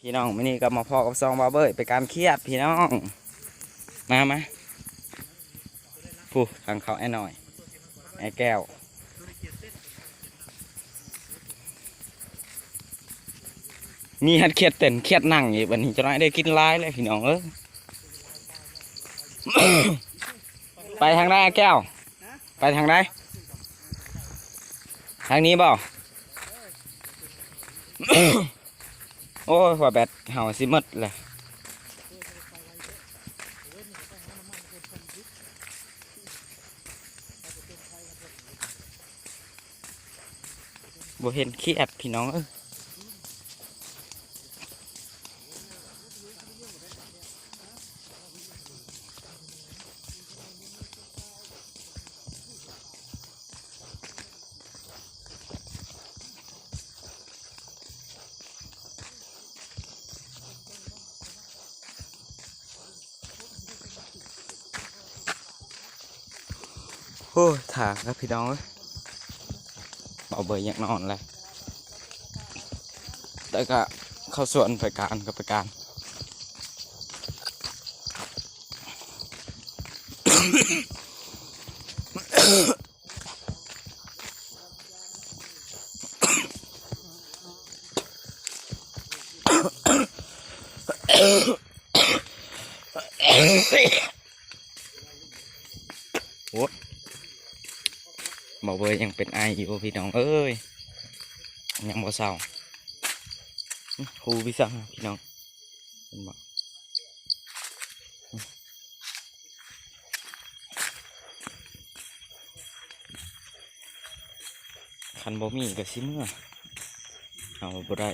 ພີ່ນ້ອງ ມື້ນີ້ກໍມາພໍ້ກັບຊ່ອງບ່າວເບີຍ ໄປການຂຽດພີ່ນ້ອງ ມາ ມາ ຜູ້ທາງເຂົາອ້າຍນ້ອຍ ອ້າຍແກ້ວ ມີຮັດຂຽດເຕັ້ນຂຽດນັ່ງອີກ ບັດນີ້ຈະໄດ້ກິນຫຼາຍແລ້ວພີ່ນ້ອງເອີຍ. ໄປທາງໃດອ້າຍແກ້ວ? ໄປທາງໃດ? ທາງນີ້ບໍ່? ໂອ້ຍ ວ່າແບັດເຮົາຊິໝົດແລ້ວ ບໍ່ເຫັນຂຽດພີ່ນ້ອງເອີຍ. ໂອ້ຍ ຖ້າກັບພີ່ນ້ອງເອີຍ ບ່າວເບີຍຢາກນອນແລ້ວ ແຕ່ກະເຂົ້າສວນໄປການກໍໄປການ. ໂອ້ ບ່າວເບີຍຍັງເປັນໄອຢູ່ພີ່ນ້ອງເອີຍ ຍັງບໍ່ເຊົາ. ຫູພິຊາພີ່ນ້ອງ ເຫັນບໍ່? ຄັນບໍ່ມີກໍຊິເມືອ ເອົາບໍ່ໄດ້.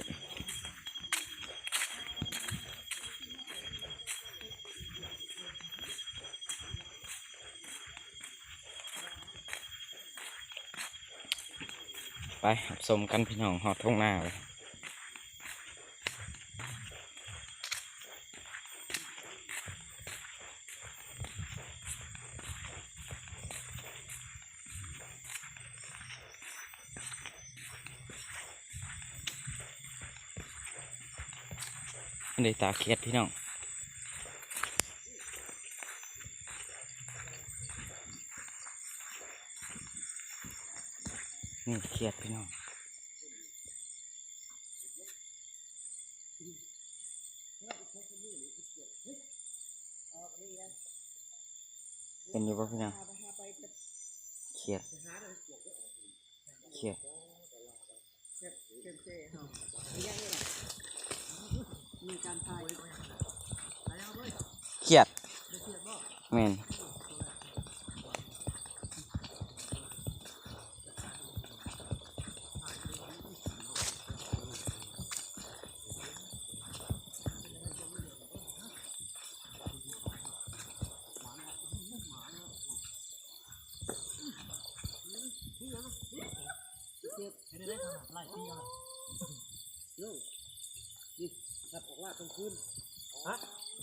ໄປຮັບຊົມກັນພີ່ນ້ອງ ຮອດທົ່ງນາແລ້ວ. ອັນນີ້ຕາຂຽດພີ່ນ້ອງ ນີ້ຂຽດພີ່ນ້ອງ. ເຫັນຢູ່ບໍ່ພີ່ນ້ອງ? ຂຽດ ຂຽດ ຂຽດ ແມ່ນ.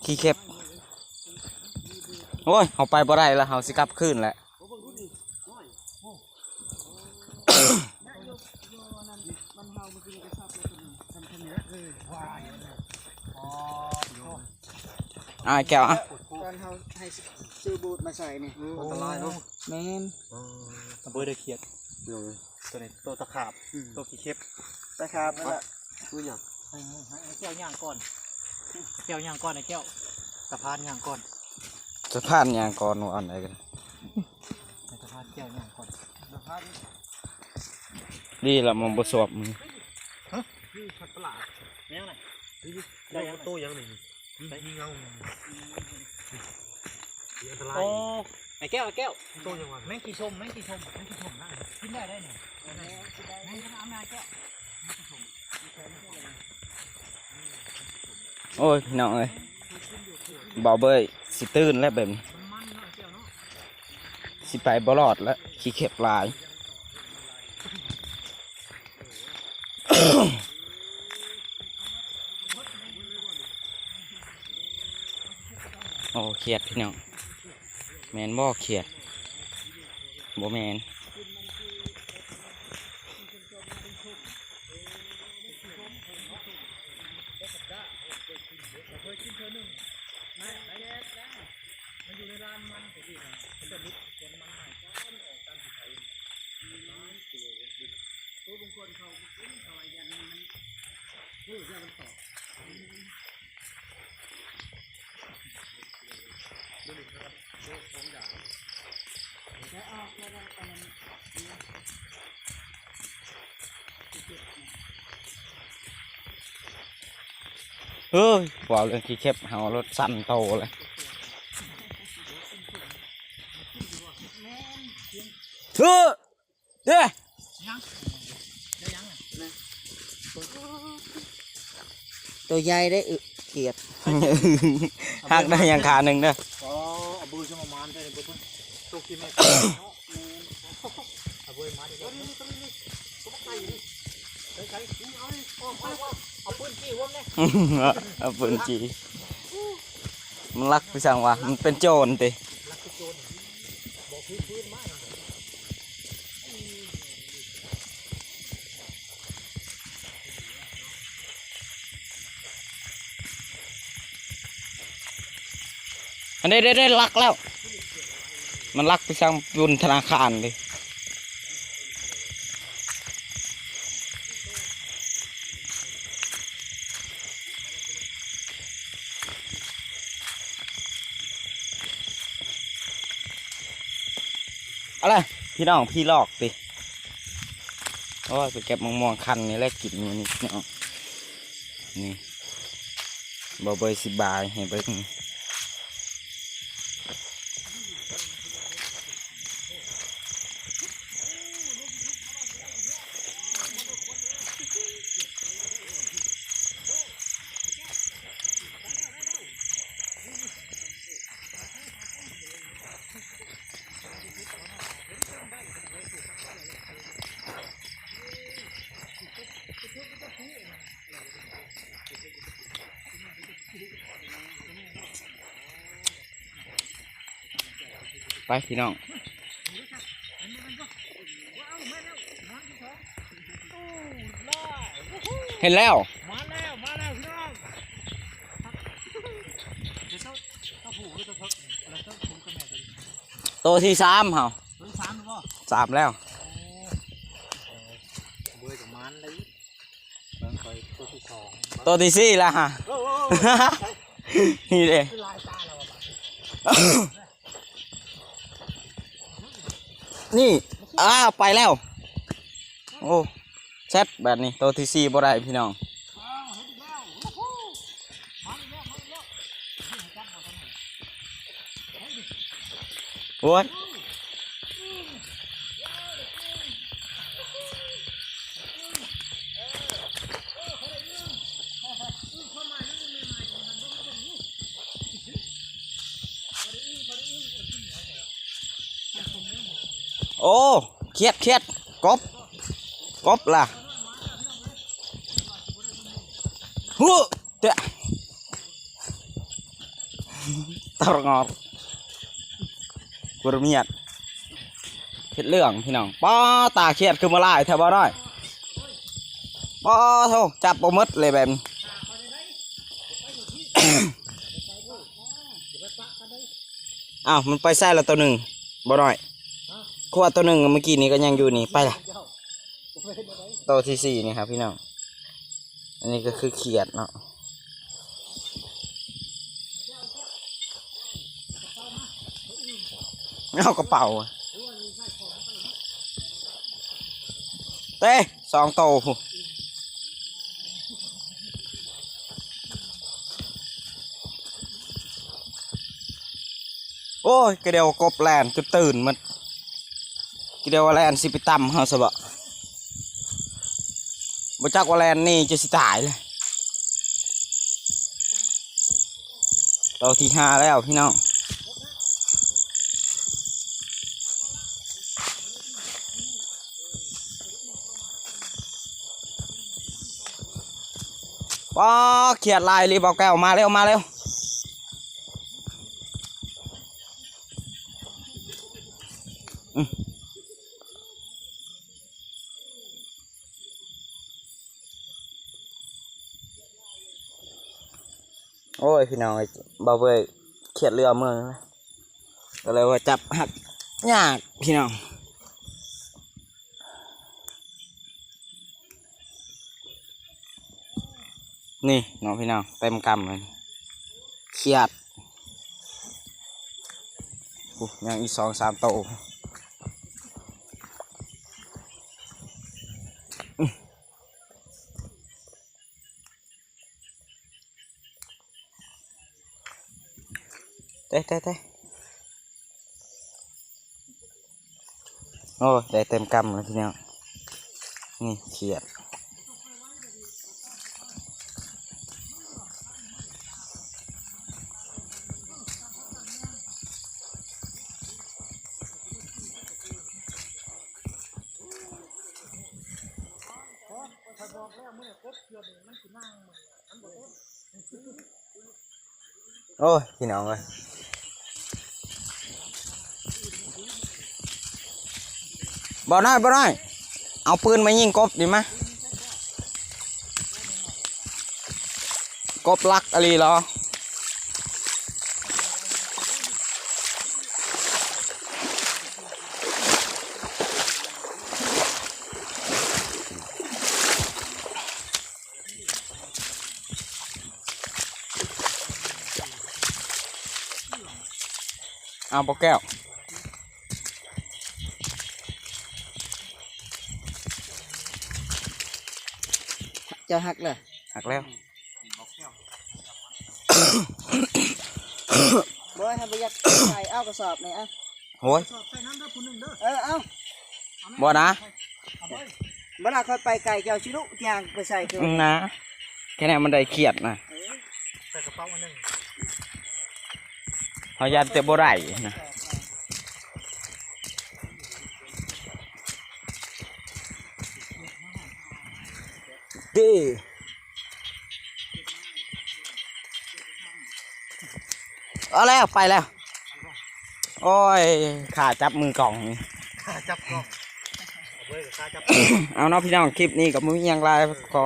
ຂີ້ເຂັບ ໂອ້ຍ ເຮົາໄປບໍ່ໄດ້ລະ ເຮົາຊິກັບຄືນແຫຼະ. ອ້າຍແກ້ວ ອະ ຕອນເຮົາໃຫ້ຊື້ບູດມາໃສ່ນີ້ ເອີ ອັນຕະລາຍເນາະ. ແມ່ນ ເອີ ເບີຍໄດ້ຂຽດ ໂຕນີ້ ໂຕຕະຂາບ ອືມ ໂຕຂີ້ເຂັບ ຕະຂາບນັ້ນແຫຼະ. ຄືຫຍັງ? ໃຫ້ ໃຫ້ແກ້ວຍ່າງກ່ອນ ແກ້ວຍ່າງກ່ອນ ໄອ້ແກ້ວ ສະພານຍ່າງກ່ອນ ສະພານຍ່າງກ່ອນ ວ່າອັນໃດກັນ ໃຫ້ສະພານແກ້ວຍ່າງກ່ອນ ສະພານ. ດີລະມັນບໍ່ສວບມື. ຮະ? ນີ້ສັດປະຫຼາດ ແນວໃດ? ນີ້ ໂຕຫຍັງນີ້? ມີເງົາ ອັນຕະລາຍ. ໂອ້ ໄອ້ແກ້ວ ໄອ້ແກ້ວ ໂຕຫຍັງວະ? ແມງກີ້ຊົມ ແມງກີ້ຊົມ ແມງກີ້ຊົມນະ ກິນໄດ້ໄດ໋ນີ້ ແມງກິນອຳນາແກ້ວ. ໂອ້ຍ ພີ່ນ້ອງເອີຍ ບ່າວເບີຍຊິຕື່ນແລ້ວແບບນີ້ ຊິໄປບໍ່ລອດແລ້ວ ຂີ້ເຂັບຫຼາຍ. ໂອ້ ຂຽດພີ່ນ້ອງ ແມ່ນບໍ່ຂຽດ? ບໍ່ແມ່ນ. ตัวบางคนเขาก็กินเขาว่าอย่างนี้มัน เออ แล้วมันตอบ เดี๋ยวนี้นะครับ โลกของอย่าง แต่ออกแล้วนะ อันนั้น เฮ้ย เว้าเรื่องขี้เข็บ เฮารถสั่นโตเลย เฮ้อ เด้ ตัวใหญ่ได้อ อึ เขียด หักได้ยังขาหนึ่งเด้อ อ๋อ เอาเบอร์สมามานได้เบอร์เพิ่น ตกที่แม่ เอาเบอร์มาดิ เอาดิ เอาดิ เอาดิ เอาดิ เอาดิ เอาปืนจี้ผมเนี่ย เอาปืนจี้ มันลักไปสั่งวะ มันเป็นโจรติ ลักไปโจร บอกถือปืนมา อันนี้ได้ ได้ลักแล้ว มันลักไปสั่งบุญธนาคารเลย อะไร พี่น้อง พี่ลอกติ โอ้ย ไปเก็บมะม่วงคั้นนี่แหละกินมื้อนี้เนาะ นี่ บ่าวเบยสิบายให้เบิ่ง ไปพี่น้อง เห็นแล้ว มาแล้ว มาแล้วพี่น้อง โตที่สามเฮา โตที่สามแล้วบ่ สามแล้ว โอ้ เออ เบิ่งกับมันเลย เบิ่งคอยโตที่สอง โตที่สี่แล้วฮะ โอ้ โอ้ โอ้ นี่เด้ คือลายตาเราอะ นี่ อ้าว ไปแล้ว โอ้ แซด แบบนี้ โตที่สี่บ่ได้พี่น้อง โอ้ย โอ้ เขียด เขียด กบ กบล่ะ ฮู้ เตะ ตะรองออก บ่มีหยัง เฮ็ดเรื่องพี่น้อง ป๊า ตาเขียดคือมาหลายแท้บ่น้อย ป๊าโธ่ จับบ่หมดเลยแบบนี้ อ้าว มันไปใส่แล้วตัวหนึ่ง บ่น้อย ขวดตัวหนึ่งเมื่อกี้นี้ก็ยังอยู่นี่ ไปละ โตที่สี่นี่ครับพี่น้อง อันนี้ก็คือเขียดเนาะ เอากระเป๋า เต้ สองโต โอ้ย กะเดียวกบแล่นจนตื่นหมด กะเดียวว่าแล่นสิไปตำเฮาซะบ่ บ่จักว่าแล่นหนีจะสิตายเลย โตที่ห้าแล้วพี่น้อง ป๊า เขียดหลายอีหลี บ่าวแก้ว มาเร็ว มาเร็ว อืม โอ้ย พี่น้องเอ้ย บ่าวเบ้ย เขียดเรือเมืองนะ ກໍເລີຍວ່າຈັບຮັກຍາກພີ່ນ້ອງ. ນີ້ເນາະພີ່ນ້ອງ ເຕັມກຳເລີຍ ຂຽດ. ໂອ້ ຍັງອີກສອງສາມໂຕ. ເຕະ ເຕະ ເຕະ. ໂອ້ຍ ໄດ້ເຕັມກຳເລີຍພີ່ນ້ອງ. ນີ້ຂຽດ. ໂອ້ຍ ພີ່ນ້ອງເອີຍ ບ່າວນ້ອຍ ບ່າວນ້ອຍ ເອົາປືນມາຍິງກົບນີ້ມາ. ກົບຫຼັກອີ່ຫຼີເນາະ. ເອົາບໍ່ແກ້ວ ເຈົ້າຫັກເລີຍ ຫັກແລ້ວ. ບໍ່ ໃຫ້ບໍ່ຢາກໃສ່ ເອົາກະສອບນີ້ ເອົາ ໂອ້ຍ ເອີ ເອົາ ບໍ່ນະ ບໍ່ລະ ຂ້ອຍໄປໄກ ເຈົ້າຊິລຸຍ່າງໄປໃສ່ຄືນນະ ແຄ່ນັ້ນມັນໄດ້ຂຽດນະ ເອີ ໃສ່ກະເປົາອັນໜຶ່ງ ເຮົາຢ້ານແຕ່ບໍ່ໄດ້ນະ ເດ້. ເອົາແລ້ວ ໄປແລ້ວ ໂອ້ຍ ຂາຈັບມືກ້ອງນີ້ ຂາຈັບກ້ອງ ເອົາເວີຍ ຂາຈັບ ເອົາເນາະພີ່ນ້ອງ ຄລິບນີ້ກໍບໍ່ມີຫຍັງຫຼາຍ ຂໍ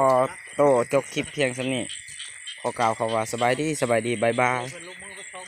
ໂຕຈົບຄລິບພຽງສ່ຳນີ້ ຂໍກ່າວຄຳວ່າສະບາຍດີ ສະບາຍດີ ບາຍບາຍ.